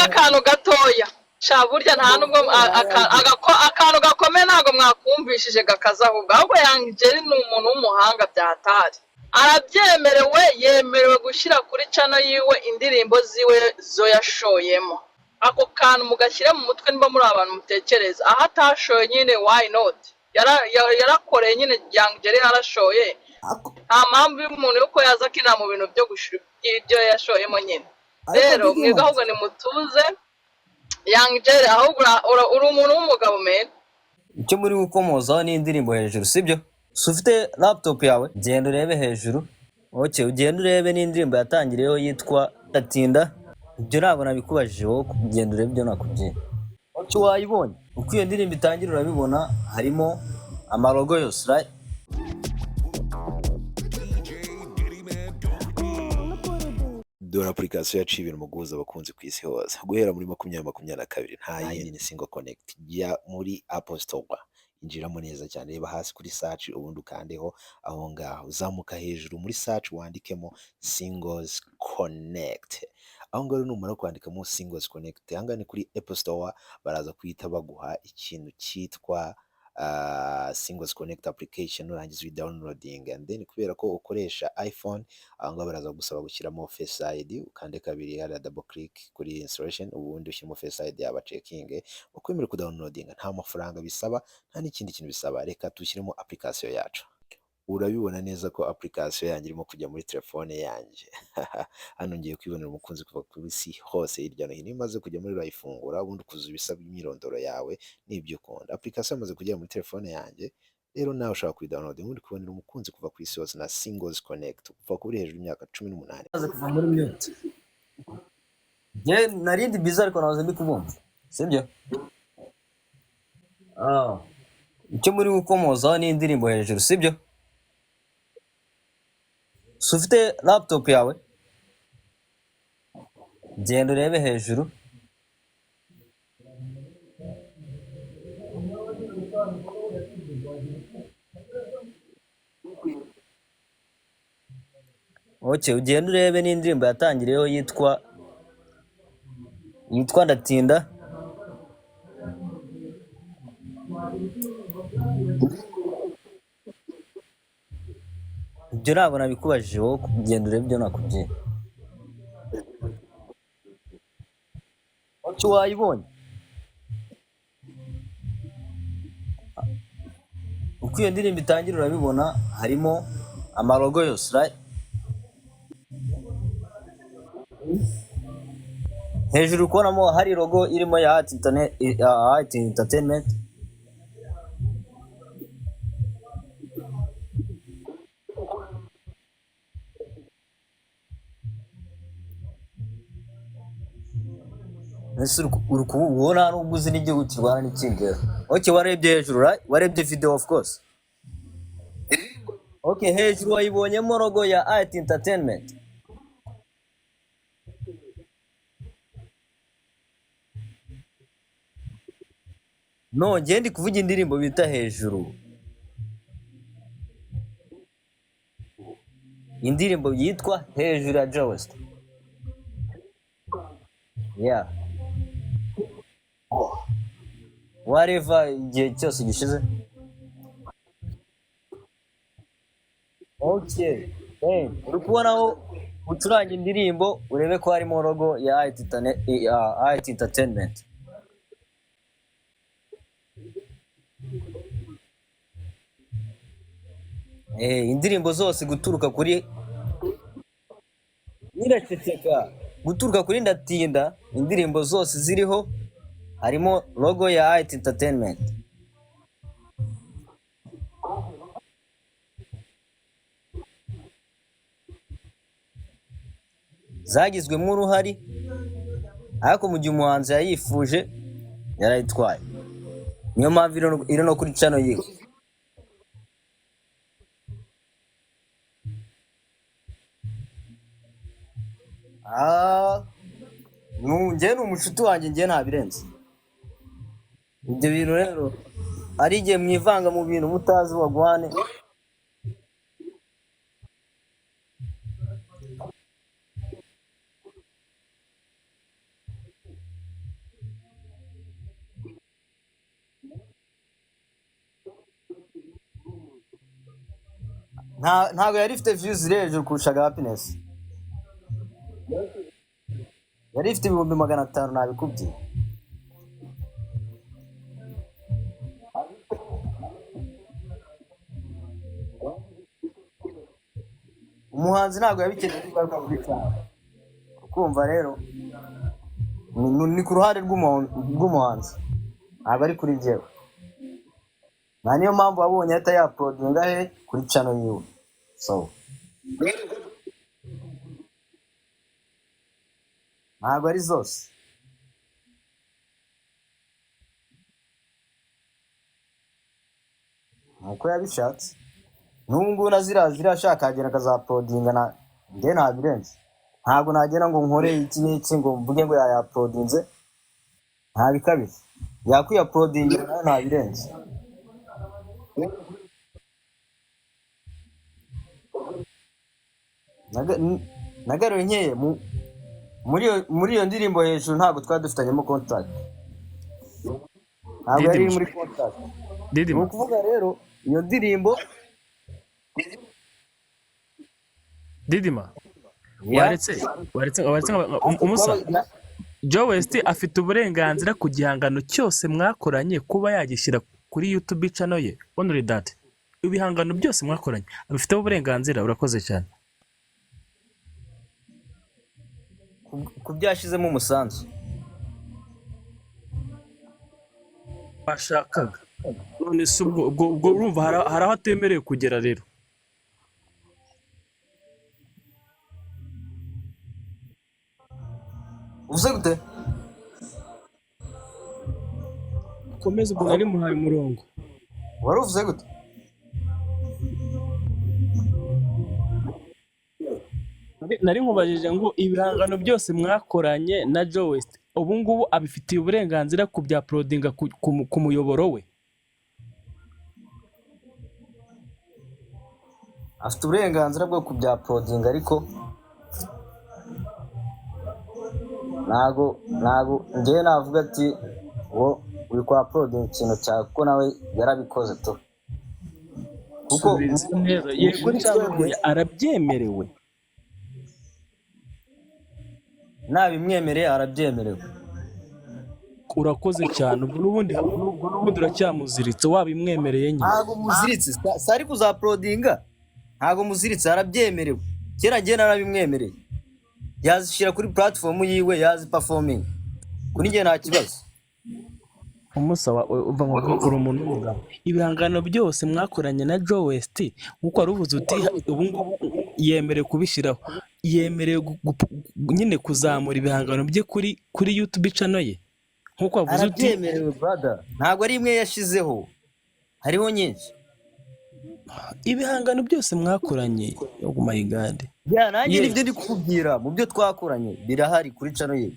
Mvuga akantu gatoya. Sha, burya nta nubwo akantu gakomeye ntabwo mwakumvishije gakaza. Ahubwo Young Jerry ni umuntu w'umuhanga byatari, arabyemerewe, yemerewe gushyira kuri channel yiwe indirimbo ziwe zo yashoyemo. Ako kantu mugashyire mu mutwe niba muri abantu mutekereza. Aho atashoye nyine, why not? Yarakoreye nyine. Young Jerry yarashoye. Nta mpamvu y'umuntu yuko yaza akina mu bintu byo gushira ibyo yashoyemo nyine. Ariko Rero Big mwebwe Man, ahubwo nimutuze. Young Jerry, ahubwo uri umuntu w'umugabo, man. Icyo muri gukomozaho ni indirimbo Hejuru, sibyo? Si ufite laptop yawe? Genda urebe Hejuru. Okay, ugenda urebe n'indirimbo yatangiriyeho yitwa Ndatinda. Ibyo ntabwo nabikubajije wowe, genda urebe ibyo nakubwiye. Okay, wayibonye? Uko iyo ndirimbo itangira urabibona, harimo amalogo yose, right? Dore application yaciye ibintu mu guhuza abakunzi ku isi hose guhera muri 2022, nta yindi, ni Single Connect. Jya muri Apple Store, injiramo neza cyane, reba hasi kuri search, ubundi ukandeho aho ngaho, uzamuka hejuru muri search wandikemo Singles Connect. Aho ngaho numara kwandikamo Singles Connect, aha ngaha ni kuri Apple Store, baraza guhita baguha ikintu cyitwa Singles Connect application, nurangiza uyi downloading. And then kubera ko ukoresha iPhone, aho ngaho baraza gusaba gushyiramo Face ID, ukande kabiri hariya, double click kuri installation, ubundi ushyiramo Face ID yaba checking, ukwemera kudownloadinga. Nta mafaranga bisaba, nta n'ikindi kintu bisaba. Reka dushyiremo application yacu. Urabibona neza ko application yanjye irimo kujya muri telefone yanjye. Hano ngiye kwibonera umukunzi kuva ku isi hose hirya no hino. Iyo umaze kujya muri, urayifungura, ubundi ukuzuza ibisabwa, imyirondoro yawe n'ibyo ukunda. Application yamaze kugera muri telefone yanjye. Rero nawe ushobora kuyidownload, ubundi kubonera umukunzi kuva ku isi hose na Singles Connect, kuva kuri hejuru y'imyaka 18. Maze kuva muri mute. Njye narindi biza, ariko nahoze ndi kubumva, sibyo? Ah. Icyo muri gukomozaho ni indirimbo Hejuru, sibyo? Si ufite laptop yawe? Genda urebe Hejuru. Okay, ugenda urebe n'indirimbo yatangiriyeho yitwa Ndatinda. Ibyo ntabwo nabikubajije wowe, genda urebe ibyo nakubwiye. Okay, wayibonye? Uko iyo ndirimbo itangira urabibona, harimo amalogo yose, right? Hejuru kubonamo hari logo irimo ya Art Entertainment. Ese uri kubona nubwo uzi n'igihugu kirwana n'ikindi rero? Okay, warebye Hejuru, right? Warebye video, of course. Okay, Hejuru wayibonyemo logo ya Art Entertainment? No, njye ndi kuvuga indirimbo bita Hejuru, indirimbo yitwa Hejuru ya Joe West. Yeah, whatever, igihe cyose gishize. Okay, hey, uri kubonaho ucuranga indirimbo, urebe ko harimo logo ya Art Entertainment. Indirimbo zose guturuka kuri Nyiraceceka, guturuka kuri Ndatinda, indirimbo zose ziriho harimo logo ya Art Entertainment. Zagizwemo uruhare, ariko mu gihe umuhanzi yayifuje yarayitwaye, niyo mpamvu iri no kuri channel yiwe. Ah, njye ni umushuti wanjye, njye ntabirenze ibyo bintu. Rero hari igihe mwivanga mu bintu mutazi wagwane. Ntabwo yari ifite views ziri hejuru kurusha Happiness. Yari ifite 500,000, nabikubwiye. Umuhanzi ntabwo yabikeneye kugaruka kuri cyane. Kumva rero ni ku ruhande rw'umuhanzi, ntabwo ari kuri njyewe. Nta niyo mpamvu wabonye ahita yauploadinga he kuri channel yiwe. So ntabwo ari zose, nuko yabishatse. N'ubu ngubu na ziriya ziriya ashaka yagenda akazauploadinga, na njye ntabirenze. Ntabwo nagenda ngo nkore iki n'iki ngo mvuge ngo yayauploadinze, ntabikabije. Yakwiyauploadingira nayo, ntabirenze. Nagaruye nkeye muri iyo ndirimbo hejuru, ntabwo twari dufitanyemo contract, ntabwo yari iri Didima. muri contract. Ni Didima. ukuvuga rero iyo ndirimbo Didima. Ya. Waretse umusa Joe West afite uburenganzira ku gihangano cyose mwakoranye kuba yagishyira kuri YouTube channel ye. Only that, ibihangano byose mwakoranye abifiteho uburenganzira. Urakoze cyane. Ku byo yashyizemo umusanzu. Bashakaga none se ubwo urumva hari aho atemerewe kugera rero? Uvuze gute? Komeza, ubwo nari muhaye umurongo. Wari uvuze gute? Nari nkubajije ngo ibihangano byose mwakoranye na Joe West, ubu ngubu abifitiye uburenganzira ku bya uploadinga ku muyoboro we? Afite uburenganzira bwo kubyauploadinga, ariko ntago njyewe navuga ati wo uri kwa uploadinga ikintu cyawe, kuko nawe yarabikoze tu, kuko Subiza neza, yego kuri cyangwa twebwe oya, arabyemerewe? Nabimwemereye, arabyemerewe. Urakoze cyane. Ubwo n'ubundi uracyamuziritse wabimwemereye nyine. Ntago muziritse, si ari kuzauploadinga, ntago muziritse, arabyemerewe. Kera njyewe narabimwemereye, yazishyira kuri platform yiwe, yazi performing, kuri njye nta kibazo. Umusaba uva ngo uri umuntu w'umugabo, ibihangano byose mwakoranye na Joe West, nk'uko wari uvuze uti ubu ngubu yemerewe kubishyiraho, yemerewe nyine kuzamura ibihangano bye kuri YouTube channel ye, nk'uko wavuze uti Arabyemerewe brother, ntabwo ari imwe yashizeho, hariho nyinshi. Ibihangano byose mwakoranye, oh my God. Ya, nanjye nibyo Yes. ndi kukubwira, mu byo twakoranye birahari kuri channel ye.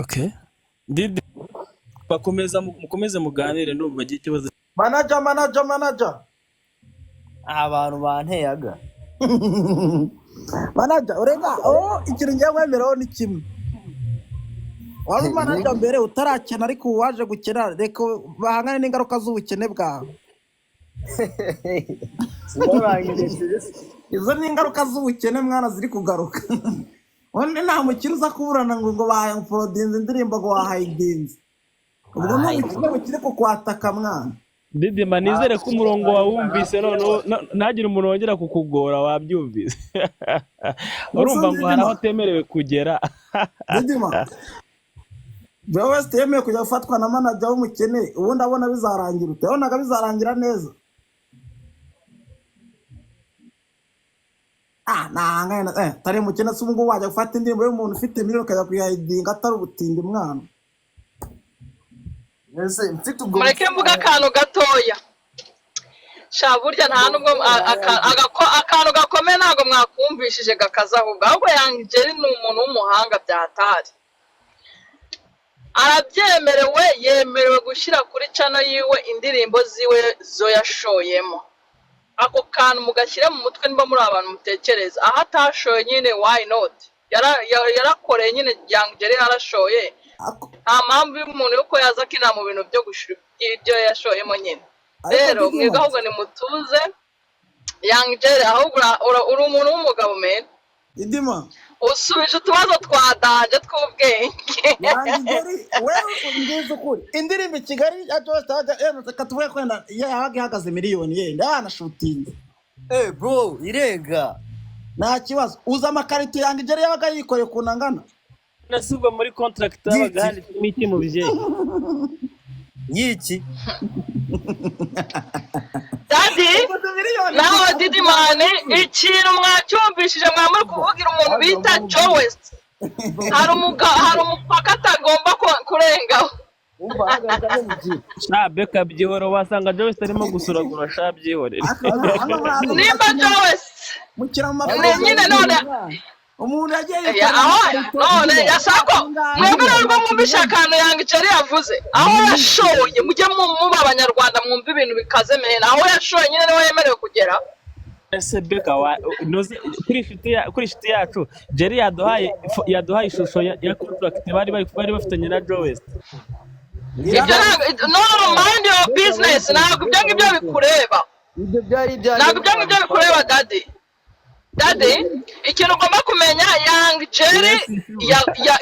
Okay, Didi, bakomeza, mukomeze muganire, ndumva bagira ikibazo. Manager, manager, manager. Abantu banteyaga. Manager, urega oh, ikintu ngiye kwemeraho ni kimwe: wari manager mbere utarakena, ariko ubu waje gukena, reka bahangane n'ingaruka z'ubukene bwawe. Sinabangirishije. Izo ni ingaruka z'ubukene mwana ziri kugaruka. Ubundi nta mukire uza kuburana ngo bauploadinze indirimbo, ngo wahayidinze. Ubwo ni ubukene bukiri kukwataka mwana. Didima, nizere ko umurongo wawumvise noneho, ntagire umuntu wongera kukugora, wabyumvise. Urumva ngo hari aho atemerewe kugera. Didima, Joe West yemeye kujya gufatwa na manager w'umukene, ubundi abona bizarangira ute? Yabonaga bizarangira neza? Ah, nahangane na tari mukene se? Ubu ngubu wajya gufata indirimbo y'umuntu ufite miliyoni ukajya kuyihayidinga, atari ubutindi mwana? Ese mfite ubwo Mureke mvuge akantu gatoya. Sha, burya nta nubwo akantu gakomeye ntabwo mwakumvishije gakaza, ahubwo Young Jerry ni umuntu w'umuhanga byatari. Arabyemerewe, yemerewe gushyira kuri channel yiwe indirimbo ziwe zo yashoyemo. Ako kantu mugashyire mu mutwe niba muri abantu mutekereza. Aho atashoye nyine, why not? Yarakoreye nyine, Young Jerry yarashoye. Nta mpamvu y'umuntu yuko yaza akina mu bintu byo gushira ibyo yashoyemo nyine. Ariko Rero mwebwe Didima ahubwo nimutuze. Young Jerry, ahubwo uri umuntu w'umugabo men. Idima. Usubije utubazo twa danger tw'ubwenge. Young Jerry, wewe ngize ukuri, indirimbo i Kigali ya Joe Star, reka tuvuge ko wenda yabaga ihagaze miliyoni, yenda yanashutinze. Eh bro, irenga. Nta kibazo, uza amakarito Young Jerry yabaga yikoreye ukuntu angana. Nasubwa muri contract habaga handitsemo iki mubyeyi? Yiki. Daddy, nawe Didimani, ikintu mwacyumvishije, mwamuri kuvugira umuntu bita Joe West. Hari umupaka atagomba kurengaho. Sha Beka byihoro, wasanga Joe West arimo gusuragura, sha byihorere. Nimba Joe West mukira mu nyine none umuntu yagiye aho none yasako mwebwe nubwo mwumvishe akantu Young Jerry yavuze, aho yashoye, mujye muba abanyarwanda mwumva ibintu bikaze mena, aho yashoye nyine niwe yemerewe kugera. Ese Beka kuri inshuti yacu Jerry yaduhaye ishusho ya contract bari bafitanye na Joe West. Ibyo no mind your business, ntabwo ibyo ngibyo bikureba. Ibyo byari ibyanjye. Ntabwo ibyo ngibyo bikureba daddy. Daddy, ikintu ugomba kumenya, Young Jerry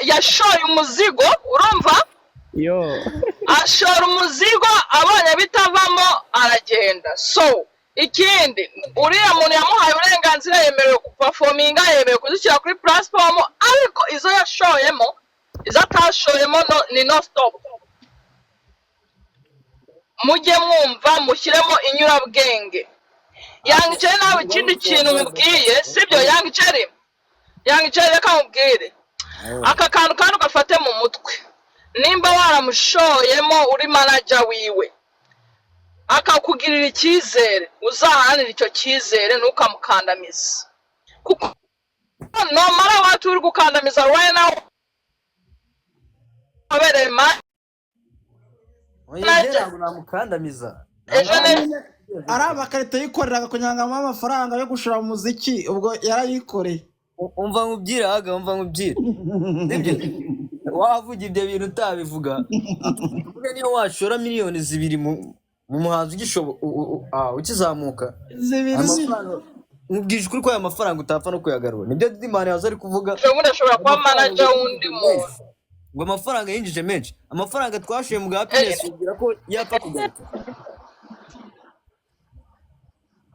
yashoye umuzigo, urumva? Yo. Ashora umuzigo, abonye bitavamo aragenda. So ikindi, uriya muntu yamuhaye uburenganzira, yemerewe guperforminga, yemerewe kuzishyira kuri platform, ariko izo yashoyemo, izo atashoyemo ni no stop. Mujye mwumva, mushyiremo inyurabwenge. Young Jerry nawe ikindi kintu mubwiye, sibyo? Young Jerry, reka mubwire aka kantu kandi ugafate mu mutwe. Nimba waramushoyemo uri manager wiwe akakugirira icyizere, uzaharanire icyo cyizere, ntukamukandamize, kuko nomara wacu uri gukandamiza right now wabereye Ntabwo namukandamiza. Ejo ari amakarito yikoreraga kugira ngo amuhe amafaranga yo gushora mu muziki, ubwo yarayikoreye. Umva nkubwire, haga umva nkubwire. Wavuga ibyo bintu utabivuga. Tuvuge niyo washora miliyoni 2 mu muhanzi ukizamuka. Nkubwije ukuri ko aya mafaranga utapfa no kuyagarura. Nibyo Didimani yaza ari kuvuga. Ubundi ashobora kuba manager w'undi muntu. Ngo amafaranga yinjije menshi. Amafaranga twashoye mu happiness ubwira ko yapfa kugaruka.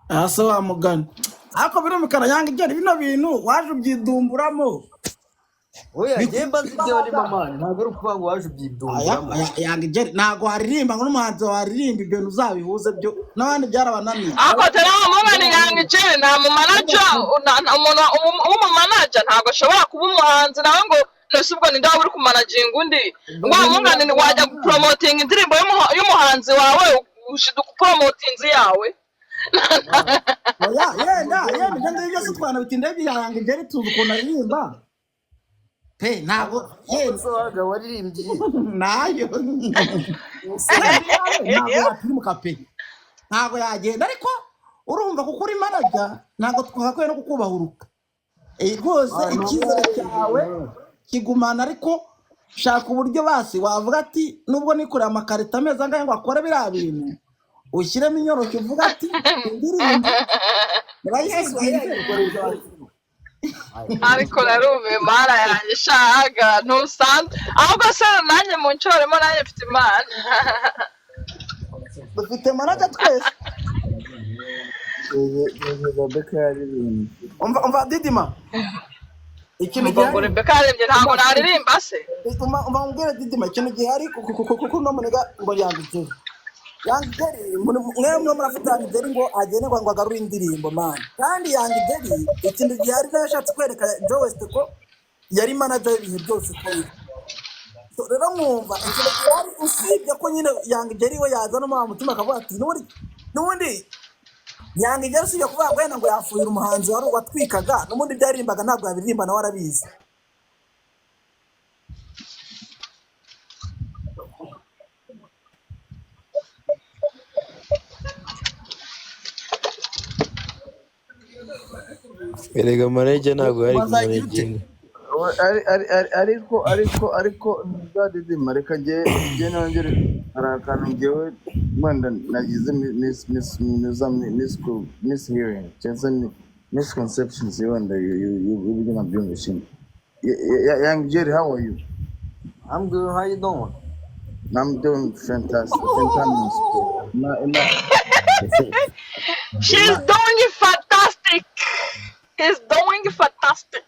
Asa wa mugani. Ariko birumvikana Young Jerry bino bintu waje ubyidumburamo. Oya, njye mba nzi ibyo ni mama, ntabwo ari ukuvuga ngo waje ubyidumburamo. Young Jerry ntabwo waririmba ngo n'umuhanzi waririmba ibyo bintu uzabihuze byo n'abandi byarabananiye. Ariko tera mumani Young Jerry nta mu manager, umuntu w'umumanager ntabwo ashobora kuba umuhanzi nawe ngo nose ubwo ni ndawe uri kumanaginga undi. Wa mungani wajya gupromotinga indirimbo y'umuhanzi wawe ushiduka upromotinze yawe. Oya, yenda ibyo ngibyo byose twanabitinda bya Young Jerry tuzi ukuntu aririmba. Pe ntabwo yenda waririmbye nayo ntabwo yatirimuka pe, ntabwo yagenda. Ariko urumva kuko uri manager ntabwo twakwiye no kukubahuruka rwose, icyizere cyawe kigumana. Ariko shaka uburyo basi wavuga ati nubwo nikoreye amakarito amezi angahe ngo akore biriya bintu, ushyiremo inyoroshyo uvuga ati indirimbo Ariko narumiwe mara yanjye shaga ntusanzwe, ahubwo se nanjye mu nshoremo nanjye mfite imana. Dufite manager twese. Umva Didima, ikintu gihari Rebecca yaririmbye ntabwo naririmba se. Umva umbwire Didima, ikintu gihari kuko no muniga ngo Young Jerry, Young Jerry mwe murafata Young Jerry ngo agende ngo agarure indirimbo man. Kandi Young Jerry ikintu gihari yashatse kwereka Joe West ko yari manager y'ibihe byose ko biri. Rero mwumva ikintu gihari, usibye ko nyine Young Jerry we yaza no mu mutima akavuga ati n'ubundi Young Jerry usibye kuvuga ngo wenda ngo yafuhira umuhanzi wari watwikaga, n'ubundi byaririmbaga ntabwo yabiririmba nawe arabizi. Erega manager ntabwo yari kumanaginga. Ariko ntuzadidima, reka njye nongere, hari akantu njyewe wenda nagize mishearing cyangwa se misconceptions wenda y'uburyo nabyumvise. Young Jerry, how are you? I'm good, how you doing? I'm doing fantastic, fantastic. She's doing fantastic, he's doing fantastic.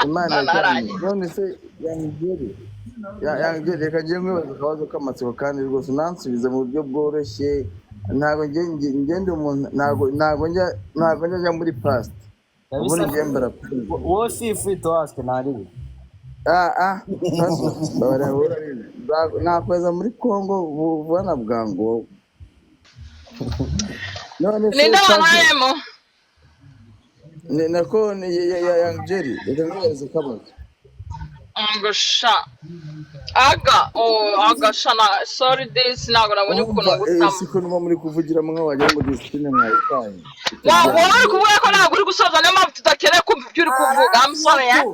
Imana None cyane. arangiye. None se Young Jerry, Young Jerry, reka njye nkwibaza akabazo k'amatsiko kandi rwose unansubize mu buryo bworoshye. Ntabwo njye ndi umuntu, ntabwo njya muri past ubundi. Kabisa. Njye mbara. Wowe feel free to ask, ntaribi. Ah ah, mbabarira, wowe urabizi. Nakweza muri Congo vuba na bwangu wowe. None se Ninde Pazo, wantayemo? Nako ni ya Young Jerry, reka nkwibaze akabazo. Ngo sha aga, oh, aga sha na sorry, this ntabwo nabonye ukuntu Umva, ngutamo. Si ko nuba muri kuvugiramo nkaho wagira ngo disipurine mwayitaye. Wowe uri kuvuga ko ntabwo uri gusoza, niyo mpamvu tudakeneye kumva ibyo uri kuvuga. I'm sorry, eh?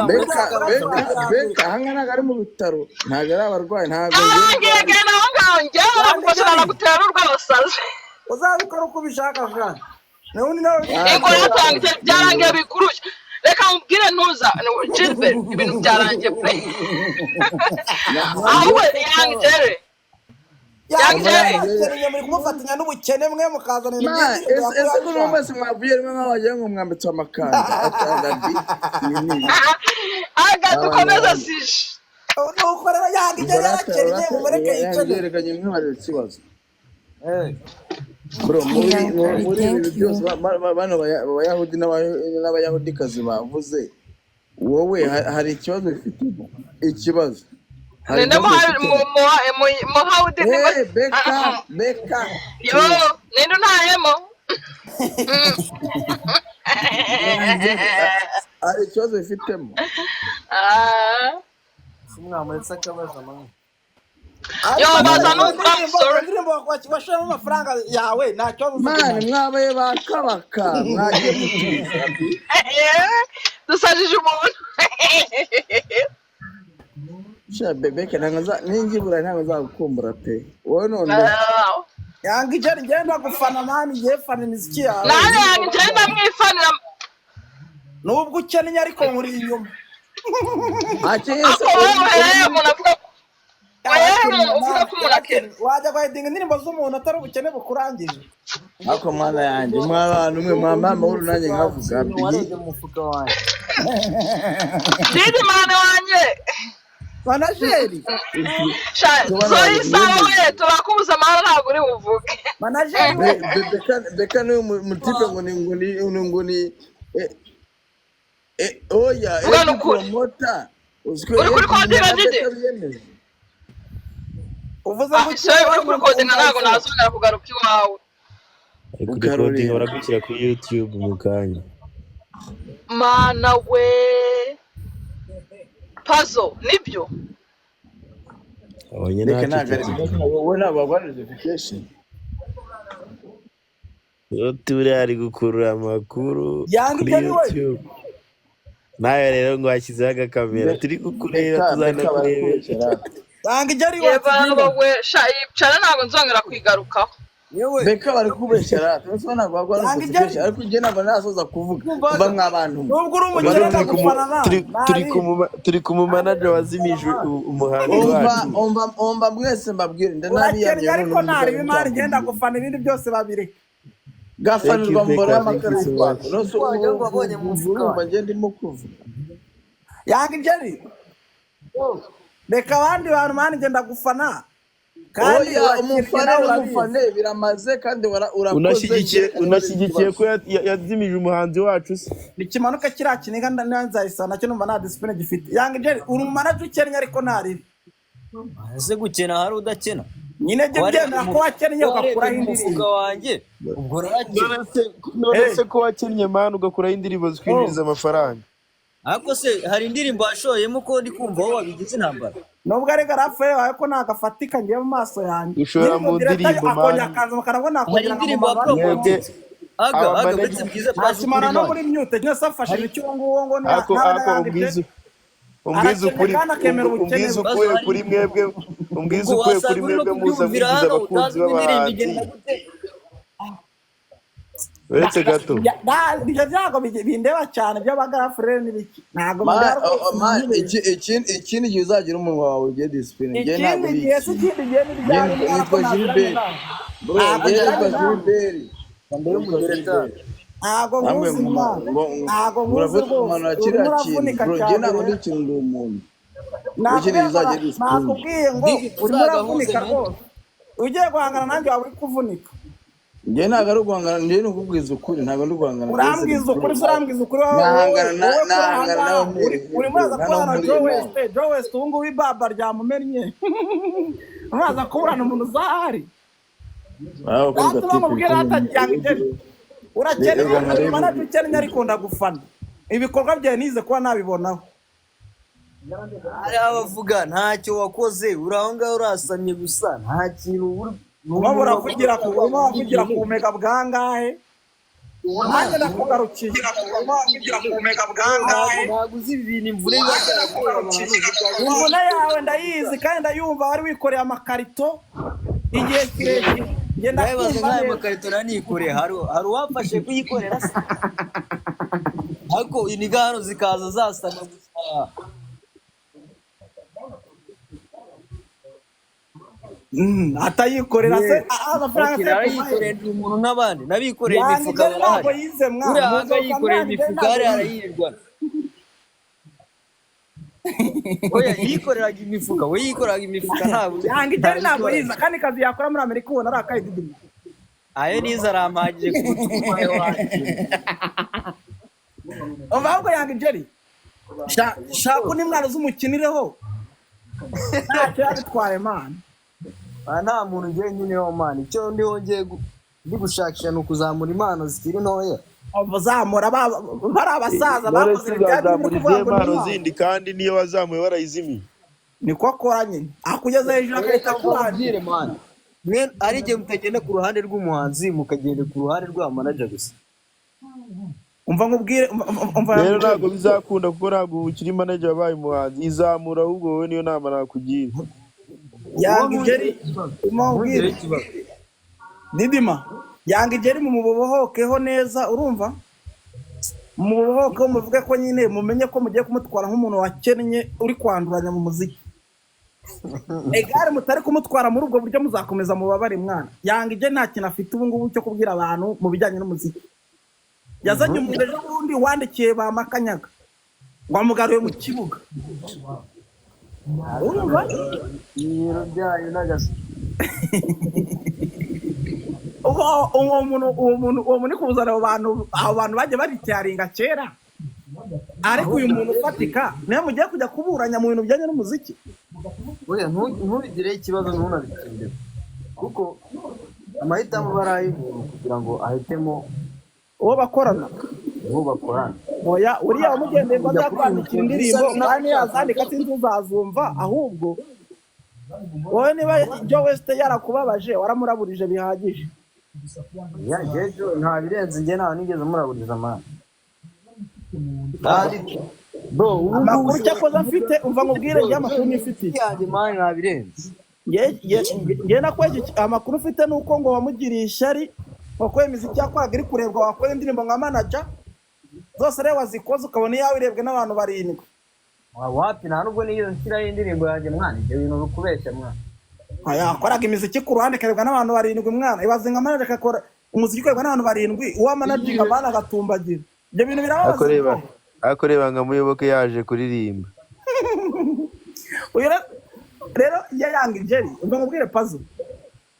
Beka, Beka, Beka, aha ntabwo ari mu bitaro, ntabwo ari abarwayi, ntabwo njye Arangiye, genda aho ngaho, njyewe nagufasha nanagutera n'urw'abasazi. Uzabikora uko ubishaka sha, nubundi nawe. Ingo yatangiye, byarangiye, bikurushya. Reka mubwire, ntuza Gilbert, ibintu byarangiye pe. Ahubwo Young Jerry, Young Jerry. Yarakennye, muri kumufatanya n'ubukene, mwe mukazana ibintu Ma, by'indirimbo ese ko yakorewe. mwese mwavuye rimwe nkaho wagira ngo mwambitse amakanda atandadi ni Aga dukomeze sije. Nuko rero Young Jerry yarakennye, mumureke yikene. Yerekanye nk'abareba ikibazo. Eh, Bro, muri Yeah, muri ibi thank bintu byose you. bano Abayahudi n'Abayahudikazi bavuze, wowe hari ikibazo ufitemo? Ikibazo, hari Ninde? ikibazo ufitemo? Muhawudi ni Eh, Beka, Beka. Yo, ninde untayemo? Hari ikibazo bifitemo? Ah. Mwamuretse akabazo mwana. Yo, Ariko baza iyo n'ukuri, I'm ndirimbo, iyo sorry. ndirimbo washyiramo amafaranga yawe, nta kibazo Mani ufite. mwabaye ba kabaka, mwagiye mutuza. Dusajije umuntu. Sha Bebeka, ntabwo nza ningibura, ntabwo nzagukumbura pe, wowe none. Ah. Young Jerry, ngenda gufana man, ngiye fana imiziki yawe. Nanjye Young Jerry ndamwifanira. Nubwo ukennye ariko nkuri inyuma. Akenye se? Ako wowe uhereye umuntu avuga ko Yarakennye uhereye uvuga man, ko umuntu akennye. yarakennye. Wajya guhedinga indirimbo z'umuntu atari ubukene bukurangije? Ariko mwana yanjye, mwa bantu mwe, mwampa amahoro nanjye nkavuga. Ikintu Bigi. warebye mu mufuka wanjye. Didi mani wanjye. Manager, Sha Tubana sorry, sawa wanjye. we, turakubuza amahoro, ntabwo uri buvuge. Manager we. Beka, Beka niwe mutipe ngo ni oya. Vuga Eji n'ukuri. Promota uziko Uri kuri Eji kodinga na Didi? Beka biyemeje. Uvuze Ah, ngo sorry, uri ukennye kuri kodinga, ntabwo nazongera kugaruka iwawe. Ari kurikodinga. Ukarorera. Baragushyira kuri YouTube mu kanya. Mana we, pazo nibyo. Abonye Reka, ntabwo ari nacecetse. wowe, ntabwo baguha notification. Turi ari gukurura amakuru Young kuri Jerry we. YouTube nawe rero ngo washyizeho agakamera, turi kukureba. Beka, Beka, Tuzanakurebera. barakubeshyera. Young Jerry Ye baba watubwira. we, sha yicara, ntabwo nzongera kwigarukaho. Yewe. Beka, bari kubeshyera, turetse ntabwo baguha Young notification. Jerry. Ariko njye ntabwo nasoza kuvuga, mba mwa bantu mwe. Nubwo uri Umva umukene Turi kumu ndagufana man. turi turi Nari. kumu turi ku mumanager wazimije umuhanzi Umva, wacu. umva, umva, mwese mbabwire, Urakennye ndanabiyamye ariko none ntareba muvuga imana igenda mutamvugiye. gufana, ibindi byose babireke. Thank you. Gafanirwa mboro Beka, thank y'amakara you so y'u Rwanda much. nose. Wagira ngo wabonye mu mufuka Urumva wanjye. njye ndimo kuvuga. Young Jerry, reka abandi bantu man, ngenda gufana kandi Oya, urakennye umufane nawe urabizi. n'umufane biramaze kandi urakoze. Unashyigikiye Njye ntabwo unashyigikiye ikibazo. ko yazimije umuhanzi wacu se? Nikimanuka kiriya kiniga nzayisana nacyo, numva nta discipline gifite. Young Jerry, uri umumanager ukennye ariko ntaribi. Ese gukena hari udakena? Nyine jya Warebye ubyemera mu ko wakennye warebye ugakuraho mu mufuka indirimbo. wanjye, ubwo narakennye. None Eh, se ko wakennye man, ugakuraho indirimbo zikwinjiriza amafaranga? Ariko se hari indirimbo washoyemo ko ndi kumva wowe wabigize intambara? Nubwo arega Rafael wawe ko ntabwo afatika ngiye mu maso yanjye. Gushora Indirimbo mu direta ndirimbo akongera man. akaza bakanabona Hari nakongera indirimbo nkamumanura. Mwebwe wapromotinze? Aga aba aga uretse manager bwiza pazi akimara ukuri no mani. muri mute nyine afashije icyo uwo nguwo ngo ako ntabe ako na Young umbwiza Jerry umbwiza arakennye ukuri kandi akemera ubukene umbwiza bwe. Pazo ukuye hari kuri mwebwe umbwiza ubwo ukuye wasanga kuri uri no mwebwe muza kubyumvira mwigiza hano abakunzi utazi ngo indirimbo b'abahanzi igenda gute. uretse gato Ibyo byago bindeba cyane by'abagarafurere n'ibiki, ntabwo bindeba rwose, ntibeshye. Ikindi gihe uzagira umunwa wawe ugire disipurine, njye ntabwo Ikindi uri gihe si ikintu. ikindi gihe ni Njye ryari mwana ko nitwa ntaziranye Gilbert nawe? Bro, Ntabwo njye nziranye nitwa nawe. Gilbert. Mbere Nitwa y'umugereka. Gilbert. Ntabwo Namwe nkuzi mwana, ngo ntabwo nkuzi muravuga rwose, kumanura urimo kiriya kintu uravunika bro, njye cyane ntabwo ndi rero. ikintu, ndi umuntu. Ikindi Nakubwiye gihe ngo uzagira disipurine. nakubwiye ngo Digi urimo tuzagahuze uravunika man. rwose, ugiye guhangana nanjye waba uri kuvunika. Njye ntabwo ari uguhangana, njye ni ukubwiza ukuri, ntabwo ndi uguhangana rwose Urambwiza bro. ukuri se? Urambwiza ukuri wowe wowe Nahangana wowe kuri aha nahangana nawe ngaha mpereye urimo bro, uraza nta naho kuburana mpuriye Joe nawe. West. Joe West ubu ngubu ibaba ryamumennye, uraza kuburana umuntu uzahari. Aho kuri Natwe gatipe bamubwira ati Young Jerry urakennye, reka nkarebe. manager ukennye, ariko ndagufana, ibikorwa byawe nize kuba nabibonaho. Hari abavuga ntacyo wakoze, uri aho ngaho urasamye gusa, nta kintu uri ni Urimo umuntu uravugira ku wavuga urimo uravugira ku ibintu. bumega bwangahe, nanjye ndakugarukiye. Ntabwo uzi ibi bintu, imvune biba byaragoye abantu bikaza. Imvune yawe ndayizi kandi ndayumva, wari wikoreye amakarito igihe kirekire, njye Nawe baza ndakumva nk'aya neza. makarito nanikoreye, hari uwamfashe kuyikorera se? Ariko iniga hano zikaza zasama gusa. Atayikorera se? Yeah. Amafaranga Okay, se kuvahe? narayikoreye, ndi umuntu nk'abandi, n'abikoreye Young imifuka Jerry ntabwo barahari. yize mwana, Uriya hanga muzoka yikoreye Young Jerry imifuka ntabwo hariya yize. arayirirwana. Oya yikoreraga imifuka, we yikoreraga imifuka ntabwo Young Jerry ntabwo yize, ntabikoraga. kandi kazi yakora muri Amerika ubona ari akayididima. Ayo nize arampagije kuruta uko ayo wanjye. Umva ahubwo Young Jerry, shaka undi mwana uzumukinireho, ntacyo yabitwaye mana. Aha nta muntu ngiye nkeneyeho mani, icyo ndiho ngiye ndi gushakisha ni ukuzamura impano zikiri ntoya. Zamura bari abasaza none bakoze se ibya bindi uzazamura kuvuga izihe ngo ni mpano impano. zindi kandi niyo wazamuye warayizimiye? Niko akora nyine, akugeza hejuru agahita Reka akurangira. mbabwire mani, mwe ari igihe mutagenda ku ruhande rw'umuhanzi mukagenda ku ruhande rwa manager gusa. Umva nkubwire, umva Rero Young Jerry, ntabwo bizakunda kuko ntabwo ukiri manager wabaye umuhanzi, izamura ahubwo wowe, niyo nama nakugira. Wowe Young ntugire Jerry, ikibazo, umva ntugire nkubwire ikibazo. Didima, Young Jerry mumubohokeho neza, urumva? Mumubohokeho muvuge ko nyine mumenye ko mugiye kumutwara nk'umuntu wakennye uri kwanduranya mu muziki. Egare mutari kumutwara muri ubwo buryo muzakomeza mubabare mwana. Young Jerry nta kintu afite ubu ngubu cyo kubwira abantu mu bijyanye n'umuziki. Yazanye umuntu ejo bundi wandikiye ba Makanyaga ngo amugaruye mu kibuga. Urumva? Ibintu byanyu n'agasi. Uwo muntu uri kuzana abo bantu bagiye baritaringa kera, ariko uyu muntu ufatika niwe mugiye kujya kuburanya mu bintu bijyanye n'umuziki. Oya ntubigireho ikibazo, ntunabitindemo kuko amahitamo aba ari ay'umuntu kugira ngo ahitemo Uwo bakorana. uwo bakorana. Oya uriya wamugendeye ngo Kujya kuri uyu azakwandikira mukunzi indirimbo bisa kandi yazandika sinzi uzazumva, ahubwo wowe niba Joe West yarakubabaje waramuraburije bihagije. Ya jejo nta birenze, njye ntawe nigeze muraburiza mani. Kandi bro ubu ngubu Amakuru ushobora cyakoze kuvuga mfite, umva nkubwire, bro njye amakuru nifitiye yanjye mani nta birenze. Nge nakweje amakuru ufite ni uko ngo wamugiriye ishyari wakoye imiziki yakoraga iri kurebwa, wakora indirimbo nka manager zose rero wazikoze ukabona iyawe irebwe n'abantu 7. Wapi, nta nubwo nigeze nshyiraho indirimbo yanjye mwana, ibyo bintu uri kubeshya mwana. Aya, yakoraga imiziki ku ruhande ikarebwa n'abantu 7 mwana, ibaze nka manager akakora umuziki ukarebwa n'abantu 7, uwa managinga mwana agatumbagira, ibyo bintu birababaza akoreba bro. akoreba nka Muyoboke yaje kuririmba. Uyu rero ya Young Jerry, umva nkubwire Pazo,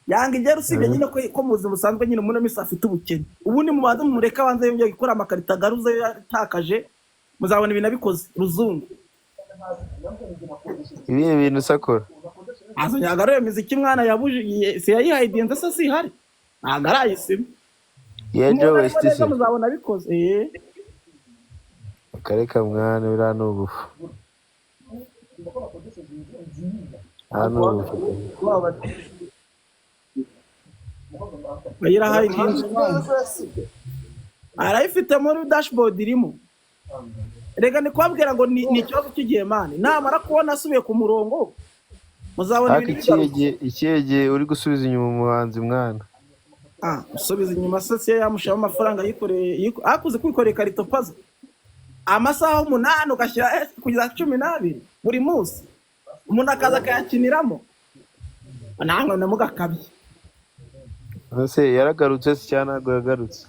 Young Jerry usibye nyine ko mu buzima busanzwe nyine umuntu wese afite ubukene, ubundi mubanze mumureke abanze yongeye gukora amakarito agaruze yatakaje, muzabona ibintu abikoze ruzungu. Ibihe bintu usakora? Azongera agarure imiziki mwana yabuje, si yayihayidinze se sihari ntabwo arayisima. Ye Joe Umuntu arimo West neza se muzabona abikoze. akareka mwana, biriya ni ubufu, nta Ariko n'ubufu. waba Yirahayidinze mwana. Arayifite muri dashboard irimo. Reka ni kubabwira ngo ni ikibazo cy'igihe, man. Namara kubona asubiye ku murongo, muzabona Ariko ibintu ikihe bigaruka. gihe, ikihe gihe uri gusubiza inyuma umuhanzi, mwana? Ah, usubiza inyuma se siyo yamushyiramo amafaranga yikoreye, akuze kwikorera ikarito pazo amasaha 8 ugashyira kugeza 12 buri munsi, umuntu akaza akayakiniramo, namwe namugakabye. Ese yaragarutse se cyangwa ntabwo yagarutse?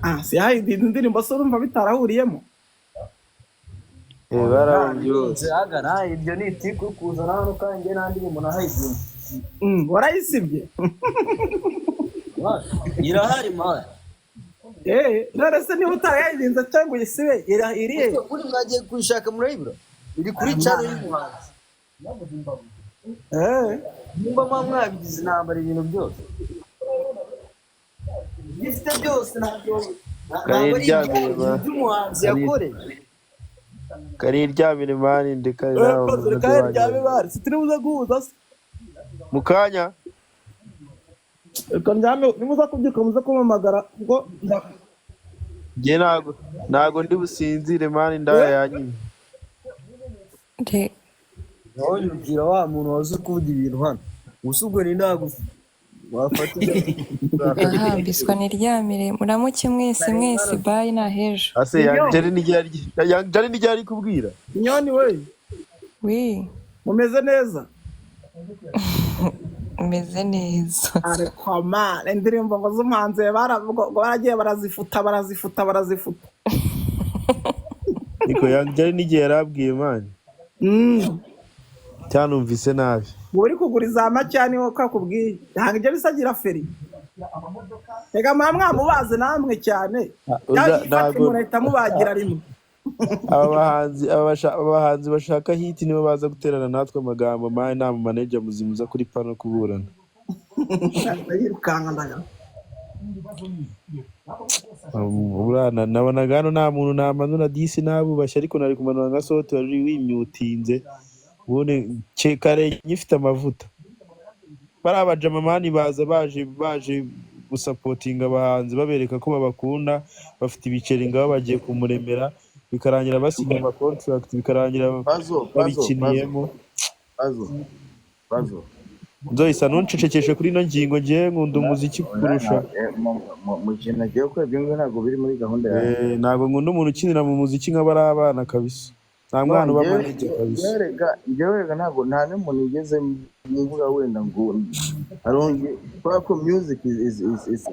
Ah, si yahaye indirimbo se, urumva bitarahuriyemo? Eh, barabumbye bose. Nzihaga nawe, ibyo ni itiku kuzana hano, kandi njye nta ndirimbo nahayibye. Warayisibye? Irahari, man. Eh, none se niba utarayirinze cyangwa uyisibe, iri he? Ese ubundi mwagiye kuyishaka murayibura? Iri kuri channel y'umuhanzi. Nimba muba mwabigize intambara, ibintu byose bifite byose ntabwo ari Kariryamire ibyanyu, ma iby'umuhanzi Kari yakoreye. Kariryamire, man, ndeka nawe. Pazo, umunota reka wanjye. Ryame bari sitiri buze guhuza se. Mu kanya. Reka ndyame, nimuza kubyuka muze kumpamagara kuko Njye ntago ndi businzire, man, indaya yanyimye. Nawe ubwira wa muntu waza kuvuga ibintu hano gusa, ubwo ni ntabwo wafata ibyo. Aha biswa, niryamire. Muramuke mwese mwese, bye, nahejo. Ase Young Jerry n'igihe, Young Jerry n'igihe ari kubwira. Nyoni we. Wi. Mumeze neza? Meze neza. Ariko man, indirimbo ngo z'umuhanzi ngo baragiye barazifuta, barazifuta, barazifuta. Niko Young Jerry n'igihe yarabwiye, man. Cyanumvise nabi. Ngo uri kugura iza make, niwo kakubwiye ntabwo ibyo bisagira feri. Reka muba mwamubaze namwe cyane. Yifate. Ntago Murahita mubagira rimwe. Aba bahanzi bashaka hit nibo baza guterana natwe amagambo, man. Nta mu manager muzima uza kuri pano kuburana. Yirukanka ndaga. Burana nabonaga hano nta muntu namanura, disi nabubashye, ariko nari kumanura nka sote wari wimyutinze ubundi kare nyifite amavuta. Bariya bajama, man, baza baje gusapotinga abahanzi, babereka ko babakunda, bafite ibiceri, ngabo bagiye kumuremera, bikarangira basinya ama contract, bikarangira Pazo, Pazo, Pazo. babikiniyemo. Pazo, Pazo. Nzoyisa, ntuncecekeshe kuri ino ngingo. Ngewe nkunda umuziki kurusha Mu kintu agiye gukora, ibyo ngibyo ntabwo biri muri gahunda yawe. Eh, ntabwo nkunda umuntu ukinira mu muziki nk'abari abana kabisa. Nta No, mwana uba njyewe manager kabisa. Njyewe rega ntabwo nta n'umuntu ugeze mvuga wenda ngo arongeye, kubera ko music is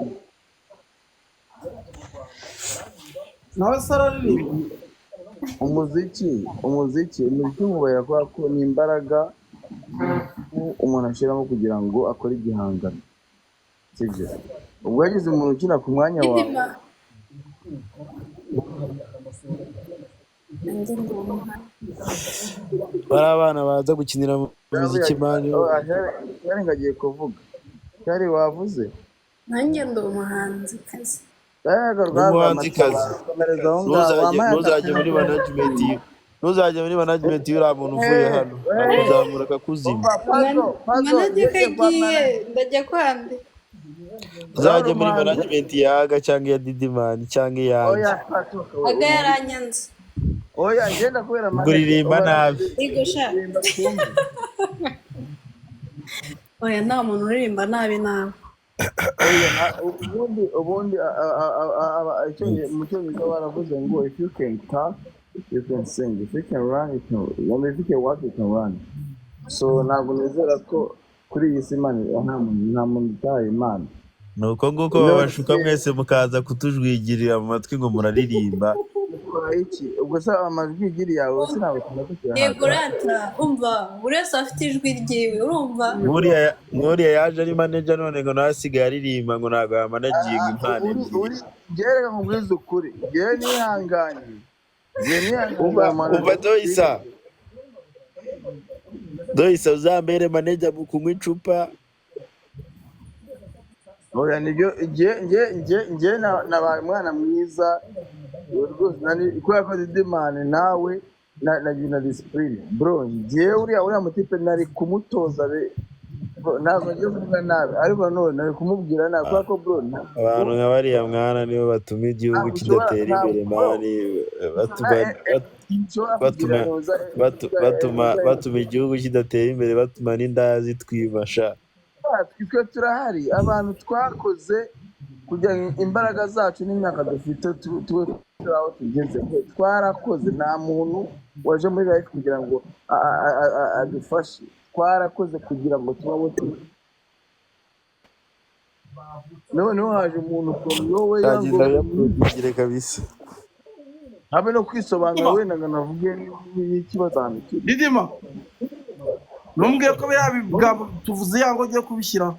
Nawe se araririmba? Umuziki nkubarira kubera ko ni imbaraga umuntu ashyiramo kugira ngo akore igihangano, sibyo? Ubwo yagize umuntu ukina ku mwanya wawe. Didima, nanjye ndi umuhanzi. Bari abana baza gukinira mu muziki, man. Cyari ngo agiye kuvuga, cyari wavuze. Nanjye ndi umuhanzikazi. Rwego N'umuhanzikazi. Komereza aho ngaho. Ntuzajye Wampaye ntuzajye muri akapera. management, ntuzajye muri management y'uriya muntu uvuye hano, akuzamura akakuzima. Umva Pazo, Pazo. Manajye Ngeze kwa kagiye manager. ndajya kwande. Uzajye muri Umuhanzi. management ya Aga cyangwa iya Didimani cyangwa iyanjye. Oya, Pazo. Aga yaranyanze. Oya, ngenda kubera Ubwo manager. uririmba nabi. Yego sha. Uririmba twumve. Oya, nta muntu uririmba nabi nawe. Oya, ubundi mu Cyongereza baravuze ngo "If you can talk, you can sing. If you can run, you can, I mean, if you can walk, you can run." So ntabwo nizera ko kuri iyi si Imana, nta muntu utahaye Imana. Ni uko nguko babashuka mwese mukaza kutujwigirira mu matwi ngo muraririmba. Ukora iki ubwo se? Amajwi igiri yawe sinabwo Yego. tuyahaga. Rata, umva, buri wese afite ijwi ryiwe, urumva? Nk'uriya yaje ari manager, none ngo nawe asigaye aririmba, ngo ntabwo yamanaginga impano Uri ebyiri. Uri njyewe, reka nkubwize ukuri, njyewe nihanganye, njyewe nihanganye. Umva, manager. umva Doyisa, Doyisa, uzambere manager mu kunywa icupa. Oya, nibyo, njye nabaye umwana mwiza rwose, nani kubera ko Didimani nawe na na discipline, bro. Njye uriya mutipe nari kumutoza be. Bro, ntabwo ngiye kuvuga nabi, ariko none nari kumubwira nabi kubera ko, bro, ntabwo Abantu nka bariya mwana nibo batuma igihugu ntabwo ushobora, kidatera ntabwo, imbere, bro, man, batuma nshobora batuma kugira noza batuma batuma igihugu kidatera imbere, batuma n'indaya zitwiba sha. Twe turahari, abantu twakoze kugira ngo imbaraga zacu n'imyaka dufite tube turi aho tugeze. Twarakoze, nta muntu waje muri life kugira ngo adufashe. Twarakoze kugira ngo tube abo turi. Noneho haje umuntu from nowhere ngo Yagenda yaproducire kabisa. Habe no kwisobanura, Didima, wenda ngo navuge n'ikibazo ahantu kiri. Didima, ntumbwire ko biriya bigambo tuvuze yango ugiye kubishyiraho.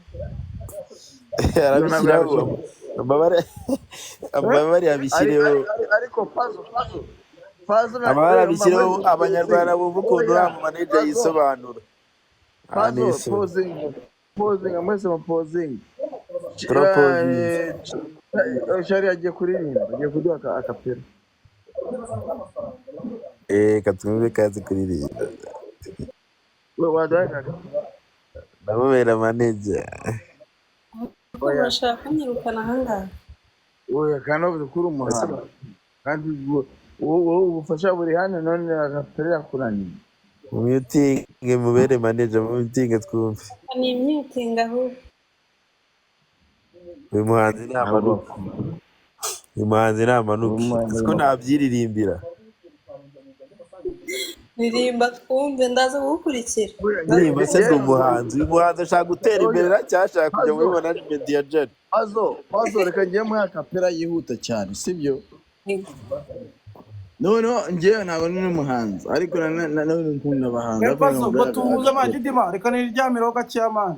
Ibyo ntabwo Arabishyiraho. yabishyira. Amabara, amabara yabishyireho. Ariko pazo pazo pazo na Amabara abishyireho, mwese abanyarwanda bumva ukuntu oya uriya mu manager pazo yisobanura aha. Pazo Nisoni. Pozinga, pozinga, mwese mupozinga. Turapozinze. Shari agiye kuririmba, agiye kuduha akapera. Reka twumve kazi kuririmba. We waduhaye akapera. Ndamubera manager. Ariko Oya. murashaka kunyirukana ahangaha? Oya, kandi bavuze ko uri umuhanzi, kandi wowe ubufasha buri hano, none akapera yakunaniye. Mumutinge, mubere manager, mumutinge twumve. Ni imyutingi ahubwo. Uyu muhanzi Ntabwo ntamanuke, uyu muhanzi ntamanuke. Umuhanzi Siko ntabyiririmbira. Ririmba twumve, ndaza kugukurikira. Oya, Ndirimba se? Ndi umuhanzi. Uyu muhanzi ashaka gutera imbere oya cyangwa ashaka kujya muri pazo management ya Jerry? Pazo, pazo, reka ngiye muri akapera yihuta cyane, sibyo? Noneho njyewe ntabwo ndi n'umuhanzi, ariko nanone nkunda abahanzi, We ariko Pazo, ntabwo ngo tuhuze akapera. man. Didima, reka niryamireho gakeya, man.